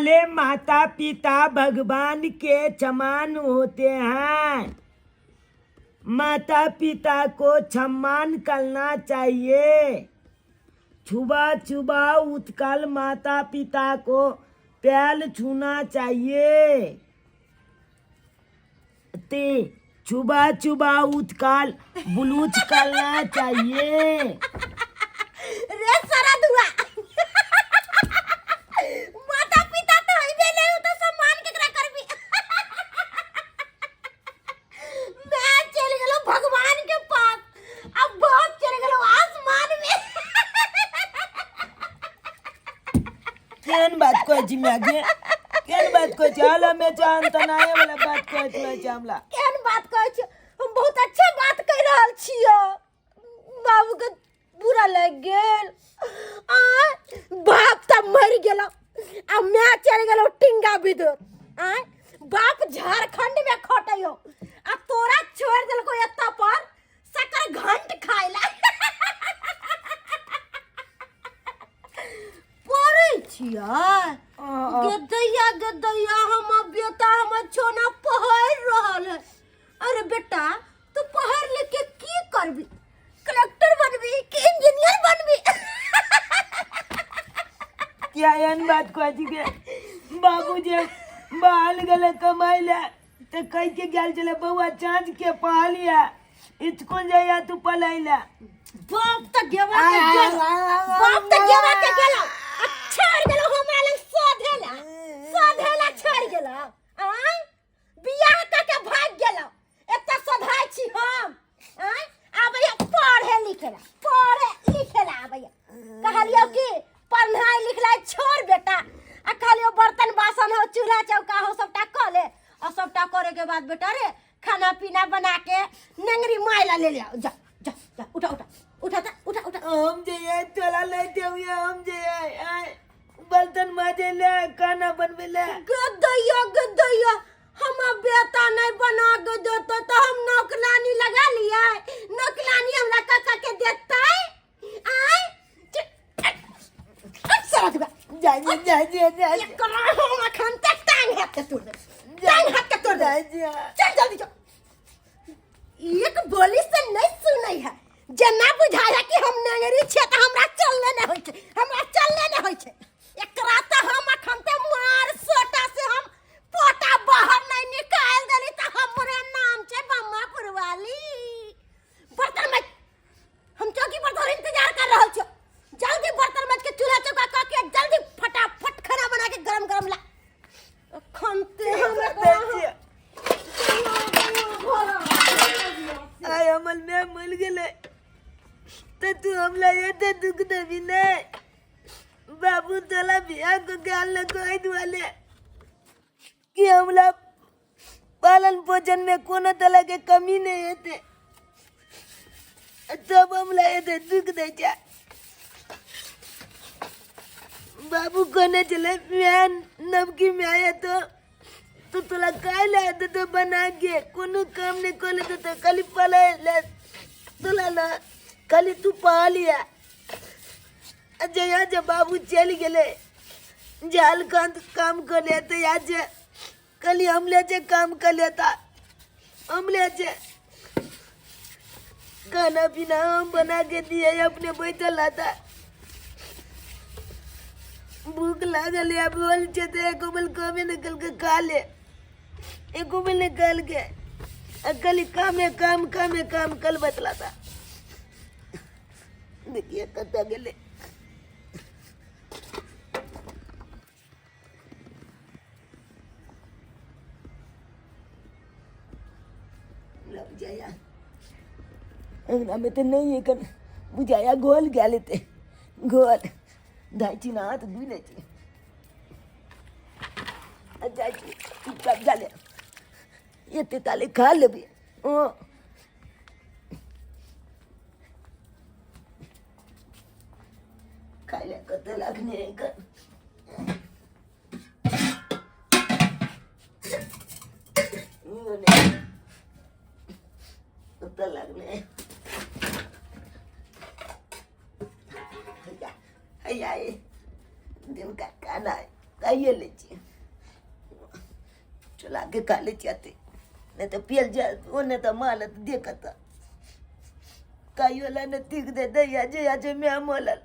ले माता पिता भगवान के समान होते हैं। माता पिता को सम्मान करना चाहिए। सुबह सुबह उठकर माता पिता को पैर छूना चाहिए। ते सुबह सुबह उठकर ब्लूच करना चाहिए। रे सारा दुआ माता पिता तो हइबे नहीं, तो सम्मान केकरा करबी? मैं चल गेलो भगवान के पास, अब बाप चल गेलो आसमान में। केहन बात कहै छी माय गे, केहन बात कहै छी? हाल हमे जान तनाए वाला बात कहै छी हमरा। केहन बात कहै छी? हम बहुत अच्छा बात कहि रहल छियै। बाबू के बुरा लागि गेल आ बाप तऽ मरि गेल आ माय चलि गेल टिंगा बिदुर। आ बाप झारखंड में खटै हो आ तोरा छोड़ि देलको एतऽ पर शक्कर घंट खाय ला। पढ़ै छियै? गदैया गदैया, हमर बेटा हमर छोना पढ़ रहल है। अरे बेटा, तू पढ़ लिख के की करबी? कलेक्टर बनबी कि इंजीनियर बनबी? क्या एहन बात कहै छी के? बाबू जे बाहर गेलै कमाइ लए तऽ कहि के गेल छलै, बौआ चाँच के पढ़लिया, स्कूल जाइया तू पढ़ै लए। बाप तऽ गेवा के गेल, बाप तऽ गेवा के गेल आ छोड़ गेल हमरा लग सधेला, सधेला छोड़ गेल। आय बियाह कऽ के भाग गेल, एतऽ सधाइ छी हम। आय आबैया पढ़े लिखे ला, पढ़े लिखे ला आबैया। कहलियो कि पढ़नाइ लिखनाइ छोड़ बेटा, आ कहलियो बर्तन बासन हो, चूल्हा चौका हो, सबटा कऽ ले आ सबटा करे के बाद बेटा रे खाना पीना बना के नंगरी माय ला ले ले आओ। जा जा जा, उठा उठा उठा ता, उठा उठा। हम जे ये तोला ले देऊ, हम जे ये आय बर्तन माजे ले, खाना बनबे ले। गदैया गदैया, हमर बेटा नहीं बना के देते तो हम नौकरानी लगा लिया, नौकरानी हमरा काका के देते। आय जाय जाय जाय जाय। एकरा हम अखन तक टांग हाथ के तोड़ दे, टांग हाथ के तोड़ दे। जाय जाय। चल जल्दी चल। एक बोली से नहीं सुनै है, जेना बुझाय है कि हम नेंगरी छियै तऽ हमरा चलले नहि होइ छै, हमरा चलले नहि होइ छै। एकरा तऽ हम अखन तऽ मार सोटा से हम पोटा बाहर नहीं निकाल देली तऽ हमरे नाम छै बम्मा पुरवाली। बर्तन में हम चौकी पर तोहर इंतजार कर रहल छियो, जल्दी बर्तन मज के चूल्हा चौका कऽ के जल्दी फटाफट खाना बना के गरम गरम ला। अखन ते हम आय हमर माय मर गेलै तऽ तू हमरा एते दुख देबी नहि? बाबू तोला बियाह कऽ के आनलको एहि दुआरे कि हमरा पालन पोषण में कोनो तरह के कमी नहीं हेतै, तब हमरा एते दुख दै छै। बाबू कहने छलै माय नवकी माय हेतौ तो तोला काय ला हेतौ तो बना के कोनो काम नहीं कर लेते तो खाली पढ़ाई ले तोला ना खाली तू पढ़ लिया। जहिया जे बाबू चलि गेलै झारखंड काम करे तहिया जे खाली हमले जे काम कर लेता, हमले जे खाना पीना हम बना के दिए, अपने बैठल रहता। भूख लागल है बोल छे तो एको बेल कमे निकल के खा ले, एको बेल निकाल के आ खाली कामे काम कामे काम कल बतलाता। देखिए कतऽ गेलै। बुझाया अंगना में तो नहीं है, कर बुझाया गोल गया लेते गोल दाई छी ना हाथ धुई ले छी जाइ छी चुपचाप जा ले एते ताले खा लेबे। ओ खाय ले कते लागने कर कते लागने। हैया हैया, दिनका खाना खाइए लै छी। चला के खा ले जाते नहीं तो पियल जा ओने तो मालत देखता कायोला न तीक दे दैया जे आज मैं मोलल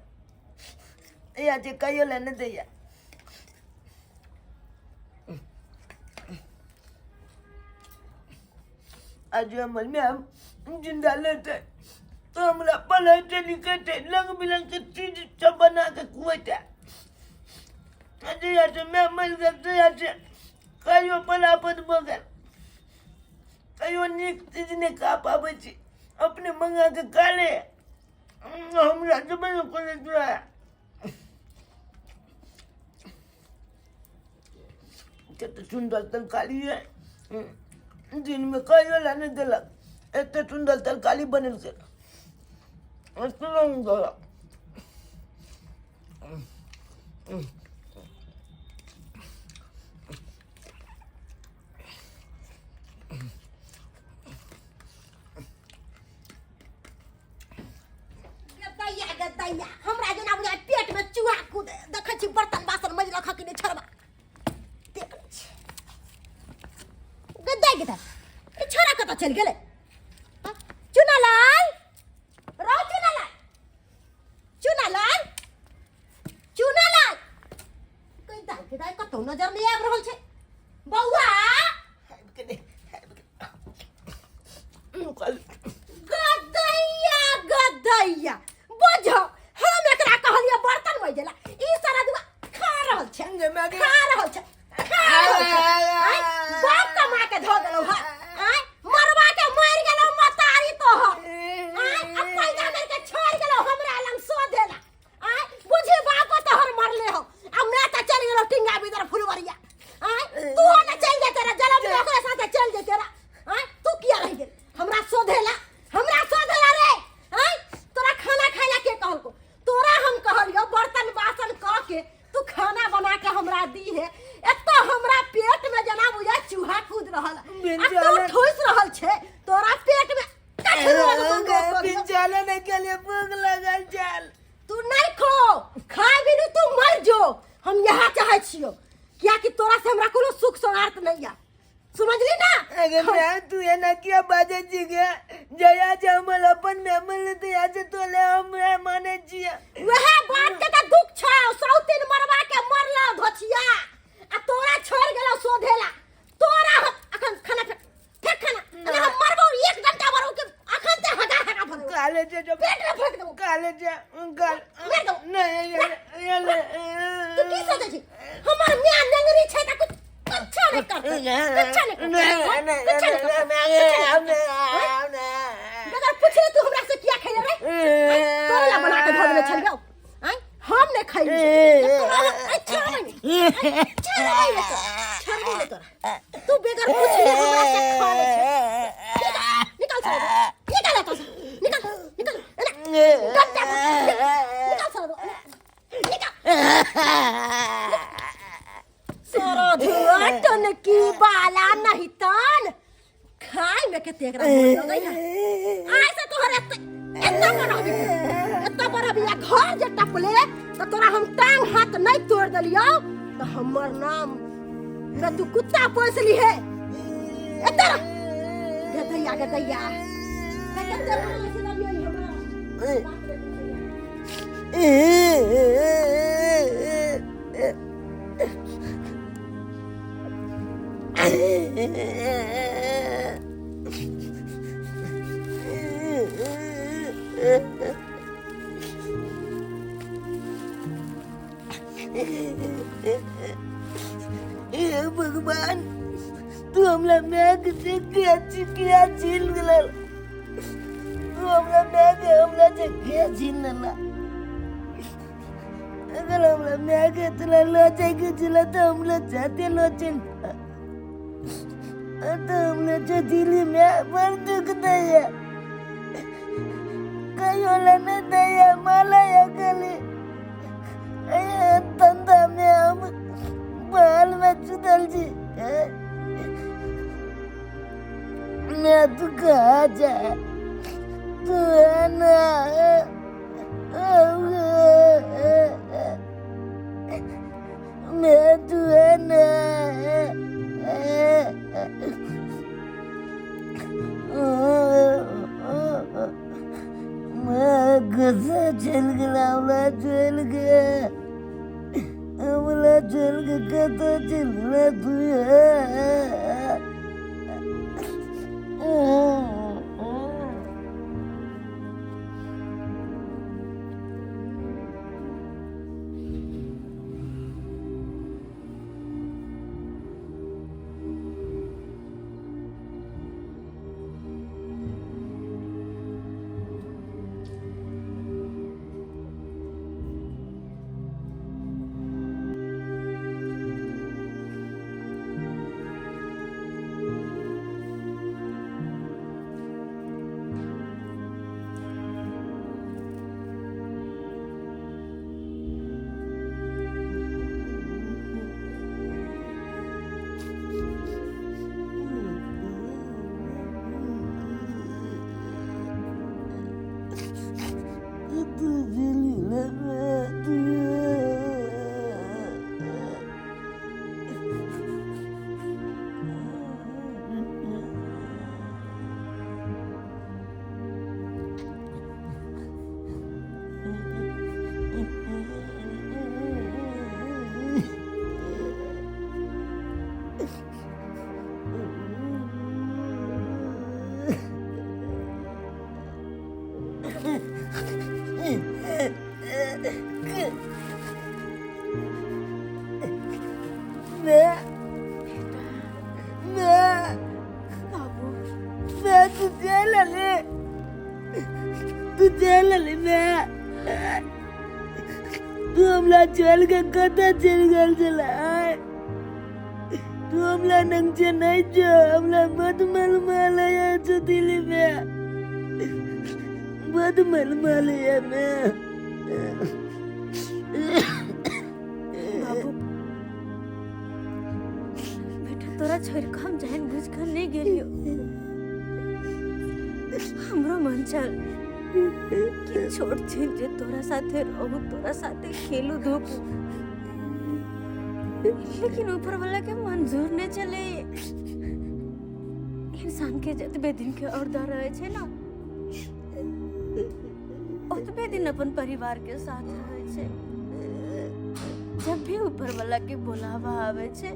या जे कायोला न दैया आज हमल में हम जिंदा लेते तो हमरा पढ़ते लिखते रंग बिरंग के चीज सब बना के खुएते। आज आज मैं मर गए आज कहियो पलापत बगल कहियो नीक चीज नहीं खा पाबै छी अपने मंगा के खा ले हमरा जबे कॉलेज रहा कते सुंदर तरकारी है दिन में कहियो ला नहीं देलक एते सुंदर तरकारी बनेलकै सुंदर। गदैया गदैया हमरा जेना बुझाय पेट में चूहा कूद देखै छी बर्तन बासन मजलक कि नहि छोड़बा देख लै छी गदै गदै ई छोड़ा कतऽ चलि गेलै? चुनालाल रौ चुनालाल चुनालाल चुनालाल गदै गदै कतौ नजर नहि आबि रहल छै। बौआ गदैया गदैया बुझो हम एकरा कहलियै बर्तन मजला ई सारा दुआ खा रहल छै खा रहल छै खा रहल छै। आँय बाप कमा के धऽ गेलौ हँ आँय मरवा के मरि गेलौ मतारी तोहर आँय आ पैदा करके छोड़ि गेलौ हमरा लग सोधेला आँय बुझी बाप तोहर मरले हौ आ मैं तऽ चलि गेलौ टिंगा बिदर फुलवरिया आँय तू ने चलि जेते रे जलम में ओकरे साथे चलि जेते रे आँय तू किया रहि गेल हमरा सोधेला हमरा सोधेला रे आँय तोरा खाना खाय ला के कहलको? तोरा हम कहलियो बर्तन बासन क के तू खाना बना के हमरा दी है एतऽ हमरा पेट में जेना बुझाय चूहा कूद रहल आ तू ठूस रहल छे तोरा पेट में बिचारा नहीं के लिए भूख लगल चल तू नहीं खो खाय बिनु तू मर जो हम यहाँ चाहे छियो कियाकि तोरा से हमरा कोनो सुख सोनार्थ नहीं है समझली ना? अगर मैं तू ये ना किया बाजे जी के जया जमल अपन मेमल तो या से तोले हम माने जिया वह बात के त दुख छौ सौतीन मरवा के मरलो धोछिया आ तोरा छोड़ गेलो सोधेला तोरा अखन खाना फेक फेक खाना अरे हम मरबो एक घंटा मरबो के अखन ते हगा हगा भरबो काले जे जब पेट में फेंक देबो काले जे गाल मार दो। नहीं ये ये ले तू की सोचे छी हमर मियां नेंगरी छै त कुछ कुछ नहीं करते कुछ नहीं करते कुछ नहीं करते बगैर पूछले तू हमरा से किया खैले रे? तोरा ला बना के धऽ देने छलियौ आँय हम नहि खैली तोरा छोड़बै नहि छोड़बै नहि तोरा छोड़बै नहि तोरा तू बगैर पूछले हमरा से खा ले छै। निकाल साला निकाल एतऽ से निकाल निकाल एना गद्दा निकाल साला निकाल सारा धुआ टनकी बाला नहीं तन खाय में कते एकरा मोन लगै है आइ से तोहर एते एतना बड़ हबी एतना बड़ हबी आ घर जे टपले त तोरा हम टांग हाथ नहीं तोड़ देलियौ त हमर नाम न तू कुत्ता पोस ली है एते रह गदैया गदैया कते बड़ से लगियो हमरा। हे भगवान तू हमरा माय से किया किया छीन गेल तू हमरा माय के हमरा से किया छीन लेला अगर हमरा माय के इतना लोचे के छला तो हमरा जाते लोचे तो हमरा जो दिली में बड़ दुख दैया कहियो ला न दैया माला या गली धंधा में हम बाल में चुदल जी मैं तू कहाँ जा तू है ना मैं तू है ना। गुस्सा चल गेल हमरा चल गे हमरा चल गे कतऽ चल गेला तू। तू चलि गेला तू। मैं मैं बाबू मैं तू जेल ले तू जेल ले मैं तू हमला चल के कतऽ चलि गेल छला। तू हमला नंग नहीं जो हमला बद मल या छो दिल्ली में बद मल या मैं। बाबू बेटा तोरा छोड़ के हम जान बुझ कर नहीं गेलियो। हमरो मन छल कि छोट छिन जे तोरा साथे रहू तोरा साथे खेलू धूपू, लेकिन ऊपर वाला के मंजूर नहीं चले। इंसान के जतबे दिन के औरदा रहे छे ना ओतबे दिन अपन परिवार के साथ रहे छे। जब भी ऊपर वाला के बोलावा आवे छे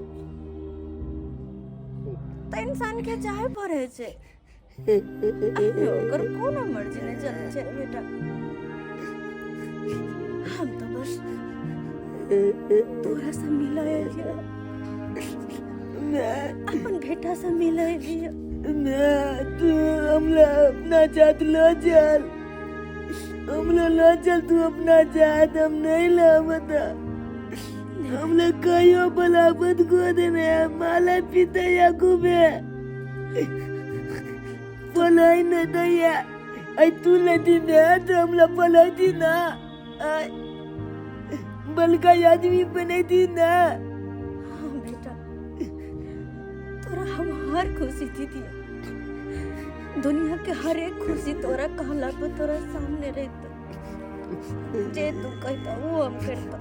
तो इंसान के जाए पड़े छे। ओकर कोनो मर्जी नहीं चले छे बेटा। हम तो बस तोरा से मिला लिया अपन बेटा से मिला लिया। मैं तू हमला अपना जात लो चल हमला लो चल तू अपना जात हम नहीं ला बता हमला कहियो बलाबत को देने माला पिता याकूब है पलाई न दैया आई तू लदी मैं तो हमला पलाई दी ना बलका आदमी बने दी ना। हाँ बेटा तोरा हम हर खुशी दी दिया दुनिया के हर एक खुशी तोरा कहला पर तोरा सामने रहता जे तू कहता वो हम करता।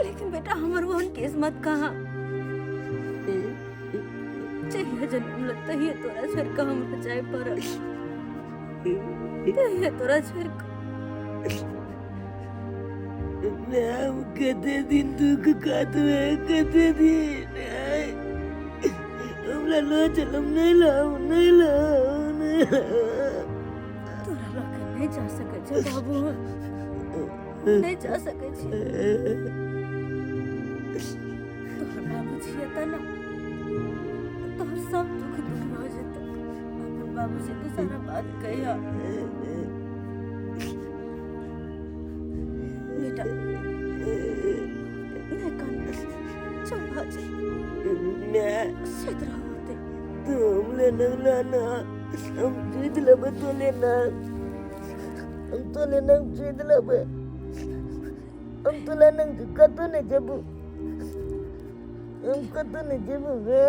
लेकिन बेटा हमर वो किस्मत कहाँ चाहिए जन्म लगता ही तोरा छोड़ के हम जाए पर तोरा छोड़ के मैं कते दिन दुख काटू है कते दिन हमला लो चल हम नहीं लाओ नहीं लाओ नहीं तोरा लग नहीं जा सके छे बाबू नहीं जा सके छे। तोहर बाबू छियै त ना तोहर सब दुख दूर हो जेतौ। अपन बाबू से तू सारा बात कहिया बेटा नहीं कान चुप हो जा मैं सुत रहो ते तू हमले नगला ना हम जीत लेबे तो लेना हम तो लेना जीत लेबे हम तो लेना कतौ नहीं जेबू हम कतौ नहीं जेबू रे।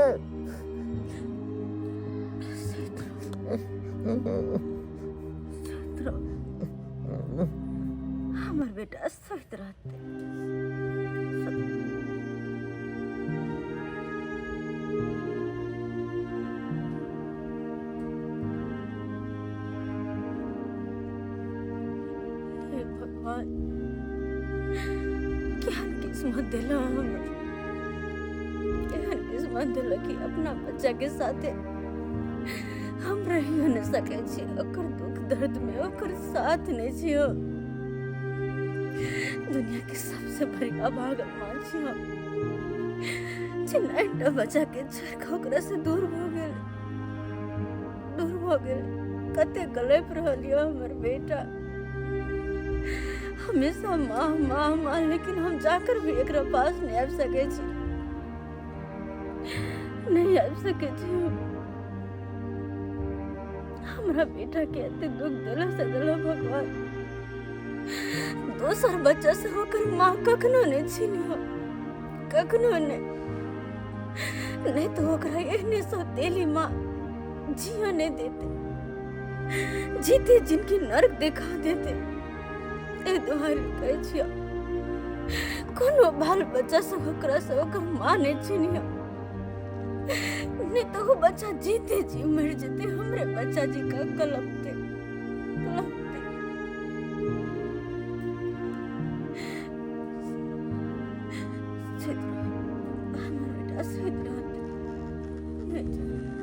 सुत रहो सुत रहो हमर बेटा सुत रहते। भगवान, केहन किस्मत देलह हमर, केहन किस्मत देलह कि अपना बच्चा के साथे हम रहियो नहि सकै छी, ओकर दुख दर्द में ओकर साथ नहि छी हम। दुनिया के सबसे बड़ी अभागल माँ छी हम, जे 9टा बच्चा के छोड़ि कऽ ओकरा से दूर भऽ गेल, दूर भऽ गेल। कते कलपि रहल यऽ हमर बेटा, हमेशा माँ माँ माँ, लेकिन हम जाकर भी एकरा पास नहि आबि सकै छी, नहि आबि सकै छी हम। हमरा बेटा के एते दुख देला से देला भगवान, दोसर बच्चा से ओकर माँ कखनो नहि छीनियो, कखनो नहि, नहि तऽ ओकरा एहने सौतेली माँ जियो नहि देते, जीते जिनकी नर्क देखा देते। एहि दुआरे कहै छियौ, कोनो बाल बच्चा सब ओकरा से ओकर माँ नहि छीनियो, नहि तऽ ओ बच्चा जीते जी मरि जेतै, हमरे बच्चा जी का कलपते कलपते। सुति रह हमर बेटा, सुति रहतै, नहि।